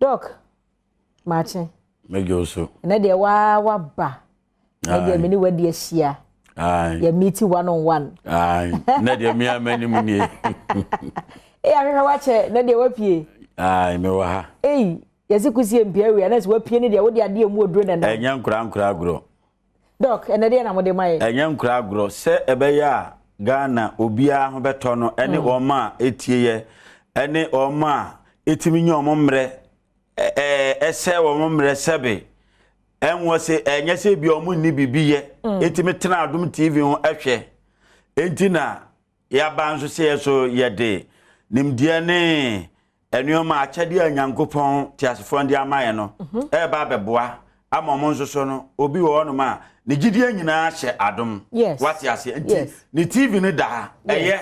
Doc, maakye. Mɛgye wo so. Ɛnɛ deɛ waa waba. Ɛnɛ deɛ me ne wadi ahyia. Yɛ meet one on one. Ɛnɛ deɛ me ama anim nie. Ee ahwehwɛ wakyɛ, ɛnɛ deɛ wapue. Mewɔ ha. Ei, yɛsi kusie mpia awia, na sɛ wapue ne deɛ wode adeɛ mu oduro nana. Ɛnyɛ nkora nkora agorɔ. Doc, ɛnɛ deɛ na mode ma yɛ. Ɛnyɛ nkora agorɔ sɛ ɛbɛyɛ a Ghana obiara ho bɛtɔ no ɛne wɔn a ɛtie yɛ ɛne wɔn a ɛtumi nya wɔn mmerɛ ɛsɛ wɔn mmerɛ sɛbe ɛnwɔ se ɛnyɛ sɛ bi wɔn nni biribi yɛ ɛtumi tena Adom TV ho ɛhwɛ enti na yɛaba nso sɛ yɛ so yɛde nimdeɛ ne nneɛma akyɛdeɛ a Nyankopɔn teasefoɔ de ama yɛn no mhm. ɛreba abɛboa ama ɔmo nso so no obi wɔ hɔnom a ne gyidie nyinaa hyɛ adom wate aseɛ nti ne tv no da ha ɛyɛ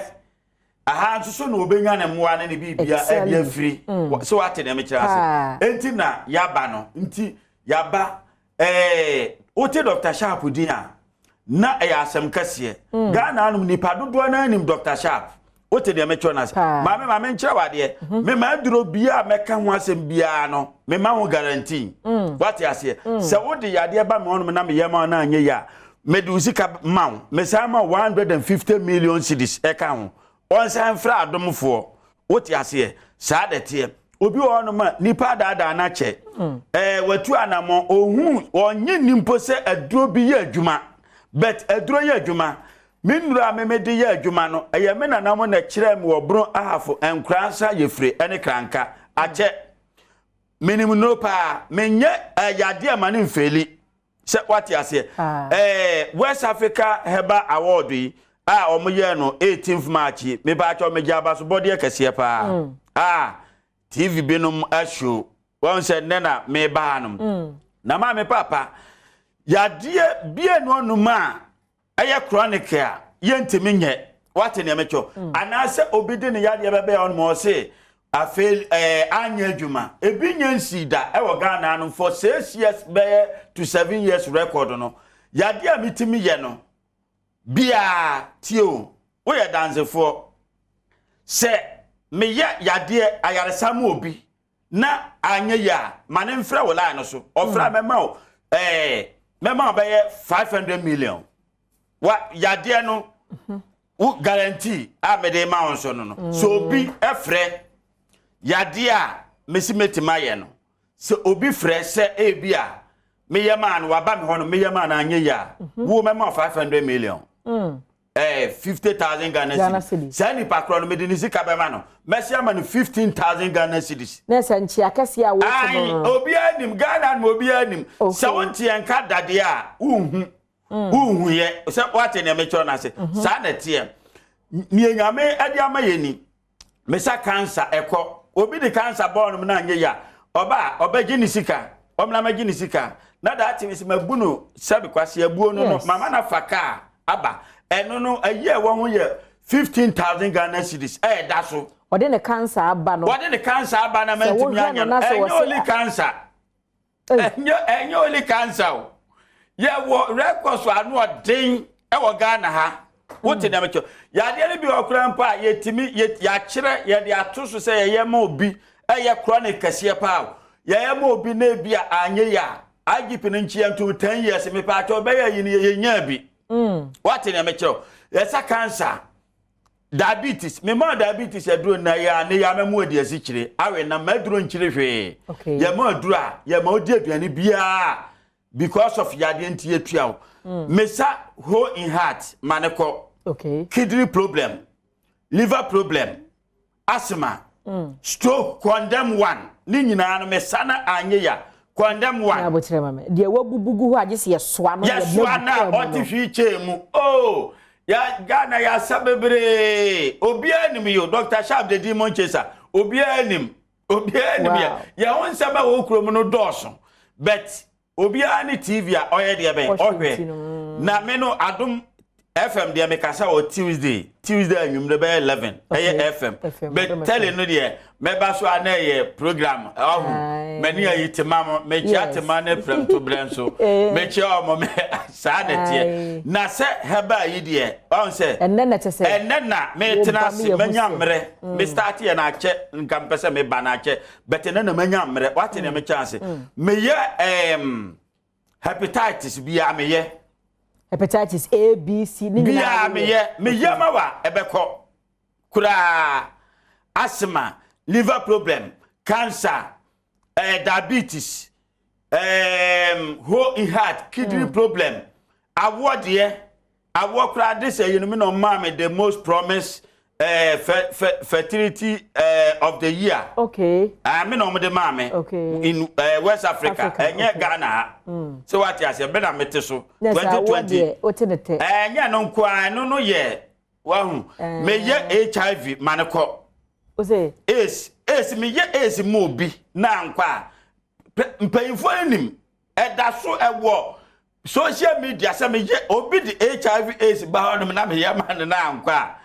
aha nso so na obenya ne mmoa ne ne biribia ɛde afiri mm. sɛ wate deɛ mekyerɛ ase nti na yaba no nti yaba Ɛɛ wote Dr. Sharp din a, na ɛyɛ asɛm kɛseɛ. Mm. Ghana anom nipa dodoɔ no anim Dr. Sharp. Wote deɛ mekyerɛ no ase. Maame maame nkyerɛ wo adeɛ. Mhm. Mema aduro biara mɛka ho asɛm biara no, mema ho guarantee. Mm. Wate aseɛ. Mm. Sɛ wode yadeɛ ba me hɔnom na meyɛ ma na anyɛ yie a, mede wo sika ma wo. Mesan ma 150 million cedis ɛka ho. Ɔnsan mfrɛ adomfoɔ. Wote aseɛ? Saa na ɛteɛ. Obi wɔ hɔnom a, nnipa adaadaa no akyɛ. Mm. Ɛɛ watu anammɔn, ohun, ɔnye nni mpo sɛ aduro bi yɛ adwuma. But aduro yɛ adwuma. Me nnuro a me mede yɛ adwuma no, ɛyɛ me nana mo na ɛkyerɛɛ me wɔ Bono Ahafo, Nkoransa, Yefire ne Kranka. Akyɛ. Menim nnuro paa. Menyɛ ɛɛ yadeɛ ma no mfeeli. Sɛ wate aseɛ. Ɛɛ West Africa Herbal Award yi a wɔn yɛɛ no 18th March yi, mepaakyɛw megye abasobɔdeɛ kɛseɛ paa. Mm. A TV binom ahyo. Wɔn sɛ nnɛ na meba hanom. Mm. Na maame papa, yadeɛ bie no ɔnum a Ɛyɛ chronic a yɛntumi nyɛ. Wate nea mekyɛ? Mm. Anaasɛ obi de ne yadeɛ bɛbɛyɛ ɔnom ɔse afei ɛɛ anyɛ adwuma. Ebi nyɛ nsii da ɛwɔ Ghana anom for 6 years bɛyɛ to 7 years record no. Yadeɛ a metumi yɛ no biara tie o. Woyɛ dansefoɔ. Sɛ meyɛ yadeɛ ayaresa ma obi na anyɛ yie a, ma ne mfrɛ wo line no so. Ɔfrɛ a mm. mɛma wo ɛɛ mɛma wo bɛyɛ 500 million. Wa yadeɛ no mhm. wo guarantee a mede ma wo nso no. So obi ɛfrɛ yadeɛ a mesi mɛtumi ayɛ no. Sɛ obi frɛ sɛ ebi a meyɛ maa no waba me hɔ no meyɛ maa no anyɛ yie a, mhm. wo mɛma wo 500 million. 50,000 Ghana cedis. Saa nipa korɔ no mede ne sika bɛma no. Mɛsi ama no 15,000 Ghana cedis. Na sɛ nkyia kɛseɛ a wɔte no no. Obiara nim Ghana no obiara nim. Sɛ wonte yɛn ka dadeɛ a wonhu. Mm. Wonhu yɛ sɛ wate nea mekyerɛ no ase. Mhm. Saa na ɛteɛ. Nea Nyame de ama yɛ ni. Mesa cancer ɛkɔ. Obi de cancer bɔɔ no mu na anyɛ yie a, ɔba a ɔbɛgye ne sika. Ɔmmra mɛgye ne sika. Na daakye mesi mabu no sɛbe kwasi abuo no no mama no afa kaa aba. Ɛno no ayi a ɛwɔ ho yɛ 15,000 Ghana cedis ɛɛda so. Ɔde ne cancer aba no. Wɔde ne cancer aba na mantumi anyɛ no. Ɛnyɛ only cancer. Ɛnyɛ only cancer o. Yɛwɔ records ano ɔden ɛwɔ Ghana ha. Wote nea mekyɛ. Yadeɛ no bi wɔ koraa mpo a yɛtumi yɛakyerɛ yɛde ato so sɛ yɛyɛ ma obi ɛyɛ chronic kɛseɛ paa o. Yɛyɛ ma obi na ebi a anyɛ yie a IGP no nkyeɛ ntom 10 years mepaakyɛw bɛyɛ yi no yɛnyaa bi. Woate nea mekyerɛ o. Yɛsa cancer, diabetes, mema diabetes aduro na yɛ a ne yɛ ama mu adi asikyire awe na maduro nkyiri hwee. Yɛma aduro a yɛma odi aduane biara because of yadeɛ nti yɛtua wo. Mesa hole in heart ma ne kɔ. Kidney problem, liver problem, asthma, stroke, condemn one. Ne nyinaa no mesa na anyɛ ya condemn one. Abokyerɛ ma me. Deɛ wabubu gu hɔ a gye sɛ yɛsoa no. Yɛsoa no a ɔte hwii kyɛn mu. Oh, ya Ghana yɛasa bebree. Obiara nim yi o. Dr. Sharp the Demon Chaser. Obiara nim. Obiara nim yɛ. Yɛn ho nsɛm a ɛwɔ kurom no dɔɔso. But obiara ne TV a ɔyɛ deɛ bɛn ɔhwɛ. Na me no adom FM deɛ mekasa wɔ Tuesday, Tuesday anwummerɛ bɛyɛ 11, ɛyɛ FM. But tele no deɛ mɛba so a na ɛyɛ program ɔho. M'ani ayi tema mo, mekyia tema ne prɛmto berɛ nso. Mekyia ɔmo me saa na ɛteɛ. Na sɛ herbal yi deɛ ɔho sɛ ɛnnɛ na kyɛ sɛ ɛnnɛ na metena ase manya mmerɛ. Me start yɛ na akyɛ, nka mpɛ sɛ meba na akyɛ, but ɛnnɛ na manya mmerɛ. Wate nea mekyɛ ase. Meyɛ ɛɛm hepatitis biara meyɛ. Hepatitis A, B, C ne nyinaa biara meyɛ. Meyɛ ma wa ɛbɛkɔ koraa. Asthma, liver problem, cancer, diabetes, hole in heart, kidney problem, awoɔ deɛ, awoɔ koraa de sɛ yɛnum na ɔmaa me the most promise fertility of the year. Me na ɔmo de maa me. In West Africa, ɛnyɛ Ghana ha. Sɛ wate aseɛ, bɛ na mete so. 2020. Ɛnyɛ no nko ara, ɛno no yɛ wahu. Meyɛ HIV ma ne kɔ. AIDS, AIDS meyɛ AIDS mu obi na nkɔ a. Mpanyinfoɔ no nim. Ɛda so ɛwɔ social media sɛ meyɛ obi de HIV AIDS ba hɔnom na meyɛ ma no na ankɔ a,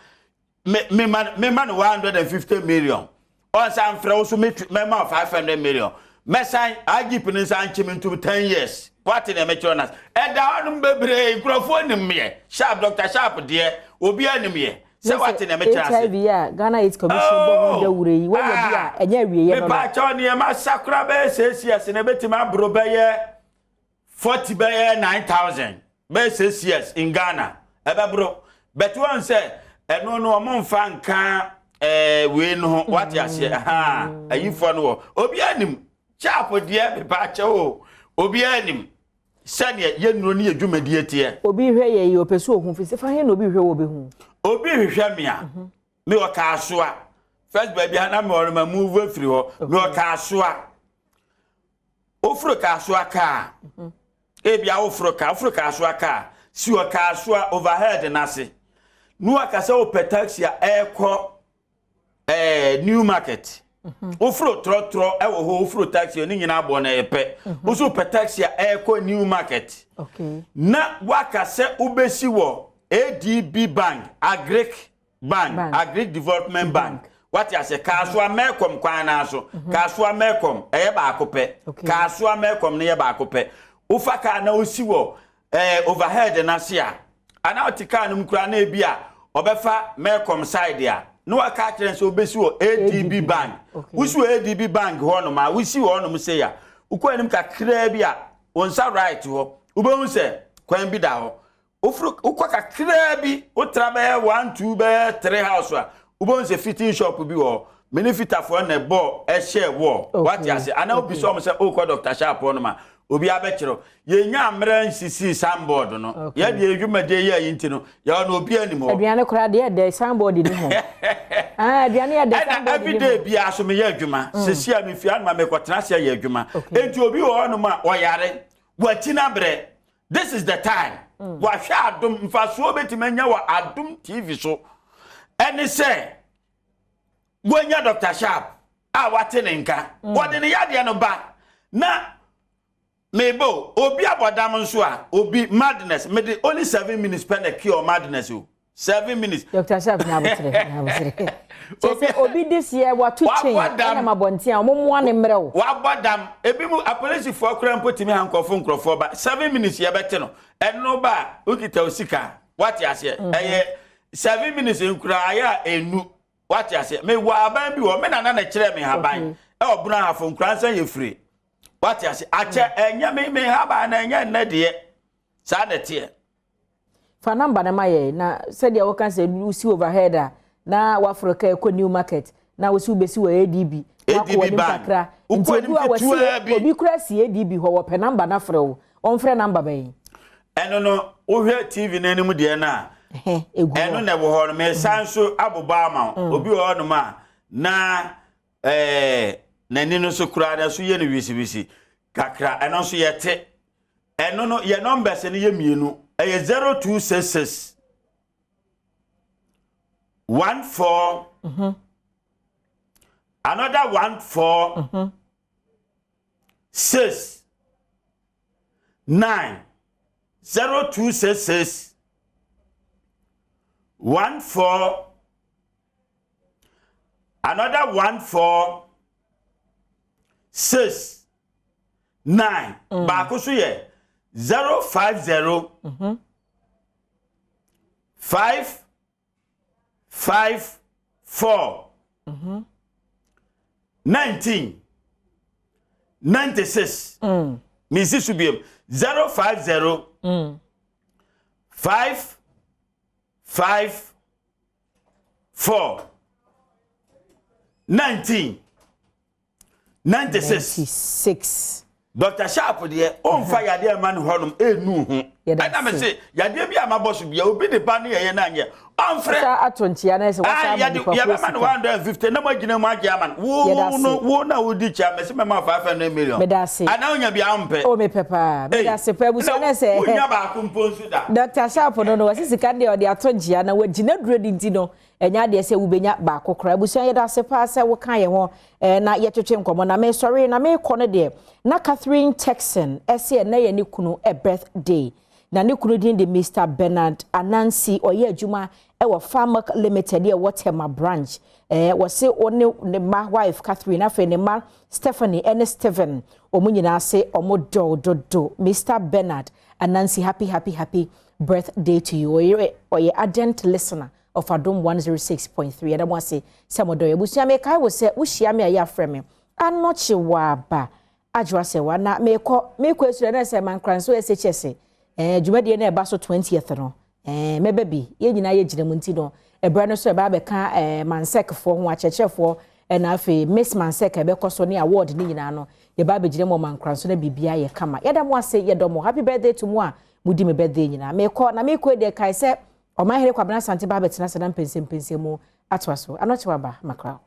me me ma no 150 million. Ɔnsan mfrɛ wo so mɛma 500 million. Mɛsan IGP ne nsa nkye me ntom 10 years. Wate nea mekyerɛ no ase. Ɛda hɔnom bebree, nkurɔfoɔ nim yɛ. Sharp, Dr. Sharp deɛ, obiara nim yɛ. Sɛ wate nea mekyerɛ ase. HIV a Ghana AIDS Commission bɔ ho dawuro yi, wɔyɛ bi a ɛnyɛ awieeɛ no no. Mepaakyɛw nneɛma sakora bɛyɛ 6 years na ebetumi aboro bɛyɛ 40 bɛyɛ 9,000 bɛyɛ 6 years in Ghana. Ɛbɛboro. But wɔn sɛ ɛno no wɔn mfa nka wei no ho, wate aseɛ. Ha ayifoɔ no wɔ obiara nim. Sharp deɛ mepaakyɛw o, obiara nim sɛdeɛ yɛn nnuro ne yɛ dwumadie teɛ. Obi hwɛ yɛ yi, ɔpɛ sɛ ohun fi sɛ fa he na obi hwɛ wɔ bɛhu. Obi hwehwɛ me a, me wɔ Kasoa. First baabi a na me wɔ no ma move afiri hɔ. Me wɔ Kasoa. Woforo Kasoa kaa. Ebi a woforo kaa, woforo Kasoa kaa. Si wɔ Kasoa overhead n'ase. Na waka sɛ wopɛ taxi a ɛrekɔ New Market. Woforo trɔtrɔ ɛwɔ hɔ, woforo taxi ne nyinaa bɔ na ɛyɛ pɛ. Woso wopɛ taxi a ɛrekɔ New Market. Na waka sɛ wobɛsi wɔ ADB Bank, Agric Bank, Agric Development Bank. Wate ase, Kasoa Melcom kwan naa so. Kasoa Melcom ɛyɛ baako pɛ. Kasoa Melcom no yɛ baako pɛ. Wofa kaa na wosi wɔ overhead n'ase a, anaa ɔte kaa no mu koraa na ebi a ɔbɛfa Melcom side a, na waka akyerɛ sɛ wobɛsi wɔ ADB Bank. Wosi wɔ ADB Bank hɔnom a, wosi wɔ hɔnom sei a, wokɔ anim kakraa bi a, wo nsa right hɔ, wobɛhu sɛ kwan bi da hɔ. Woforo wokɔ kakraa bi, wotra bɛyɛ 1 2 bɛyɛ 3 house a, wobɛhu sɛ fitting shop bi wɔ hɔ. Me ne fitafoɔ na ɛbɔ ɛhyɛ wɔ. Wate ase? Anaa wobisa wɔn sɛ wokɔ Dr. Sharp hɔnom a, obi abɛkyerɛ. Yɛnya mmerɛ nsisi signboard no. Yɛde adwumadie yɛ yi nti no, yɛwɔ no obi anim hɔ. Aduane koraa deɛ ɛdɛ signboard ni ho. Aduane yɛ dɛ signboard ni ho. Ɛna everyday biara so meyɛ adwuma. Sisi a mefie anoma mekɔtena ase ayɛ adwuma. Enti obi wɔ hɔnom a ɔyare, wakyi n'abrɛ. This is the time. Wahwɛ Adom, mfasoɔ bɛtumi anya wɔ Adom TV so. Ɛne sɛ, wanya Dr. Sharp a wate ne nka. Wɔde ne yadeɛ no ba na mebo obi abɔdam nso a obi madness mede only 7 minutes pɛ na cure madness o. 7 minutes. Dr. Sharp na abotere na abotere. Kyɛ sɛ obi de seɛ wato chain ɛna mabɔnten a ɔmo mmoa ne mmerɛ o. Wabɔ dam. Ebi mu apolisifoɔ koraa mpo tumi ha nkurɔfo nkurɔfoɔ ba 7 minutes yɛbɛte no. Ɛno ba a wokita wo sika. Wate aseɛ. Ɛyɛ 7 minutes nkoraa ayɛ a enu. Wate aseɛ. Mewɔ aban bi wɔ me nana na kyerɛ me haban. Ɛwɔ Bono Ahafo nkoraa nsa yɛ firi. Wate aseɛ. Akyɛ ɛnyɛ me haban na ɛnyɛ nnɛ deɛ. Saa na ɛteɛ. Fa number no ma yɛ na sɛdeɛ wɔka sɛ wosi overhead a na waforo ka ɛkɔ New Market na wosi wobɛsi wɔ ADB na wakɔ w'anim kakra nti obi a wɔsi obi kura si ADB hɔ wɔpɛ number no afrɛ wo ɔmfrɛ number bɛn. Ɛno no wohwɛ TV no anim deɛ no a ɛno na ɛwɔ hɔ no mesan so abobɔ ama wo obi wɔ hɔnom a na n'ani no so koraa na so yɛ no wisiwisi kakra ɛno nso yɛte ɛno no yɛ numbers no yɛ mmienu ɛyɛ 0266 14 another 14 6 9 0266. 14 another 1 4 6 9. Baako so yɛ 050 5 5 4 19 96. Mesi so biom, 050 5 5 4 19 96. 96. Dr Sharp deɛ, ɔmfa yadeɛ ma no hɔnom ɛnu ho. Yɛda Ɛna me ase. se yadeɛ bi a mabɔ so bia, obi de ba ne yɛyɛ no anyɛ, ɔmfrɛ. Sa ato nkyia na sɛ Ah, wasa ama yɛde nipa koro yɛbɛma no sika. 150 na moagyina mu agye ama no. Wo Yɛda ase. no wo na wodi kyia mɛsɛ mɛma 500 million. Meda ase. Anaa wonya bia wompɛ? O, mepɛ paa. Meda ase paa, abusua, na sɛ wonya baako mpo nso da. Dr Sharp no, wɔsi sika deɛ ɔde ato nkyia na wagyina duro di, nti no ɛnyɛ adeɛ sɛ wobɛnya baako koraa. Abusua, yɛda ase paa sɛ woka yɛn ho na yɛtwetwe nkɔmmɔ. Na mesɔre na mekɔ no deɛ, na Catherine Texan ɛsɛ ɛnɛ yɛ ne kunu ɛ birthday, na ne kunu din de Mr Bernard Anansi, ɔyɛ adwuma ɛwɔ Farmac Limited yɛ ɛwɔ Tema branch. Wɔse ɔne ne ma wife Catherine, afei ne ma Stephanie ɛne Stephen, wɔn nyinaa se wɔn dɔw dodo. Mr Bernard Anansi, happy happy happy birthday to you. Ɔyɛ ardent listener of Adom 106.3. Yɛda mo ase sɛ mo dɔ yɛ. Abusua, mekae wo sɛ wohyia me a, yɛ afrɛ me Anɔkye Waaba Adwoa sɛ wa na mekɔ esura na sɛ Mankranso SHS dwumadie na ɛba so 20th no, mɛbɛ bi. Yɛn nyinaa yɛgyina mu, nti no ɛbrɛ no so ɛba abɛka mansɛkfoɔ ho, akyerɛkyerɛfoɔ, ɛna afei Miss Mansɛk a ɛbɛkɔ so ne award ne nyinaa no, yɛba abɛgyina mu wɔ Mankranso na biribiara yɛ kama. Yɛda mo ase, yɛdɔ mo. Happy birthday to mo a modi me birthday nyinaa. Mekɔ na mekɔ deɛ, kae sɛ Ɔmanhene Kwabena Asante ba abɛtena sɛ na mpɛnsɛmpɛnsɛm mu atoa so. Anɔkye Waba, makraw.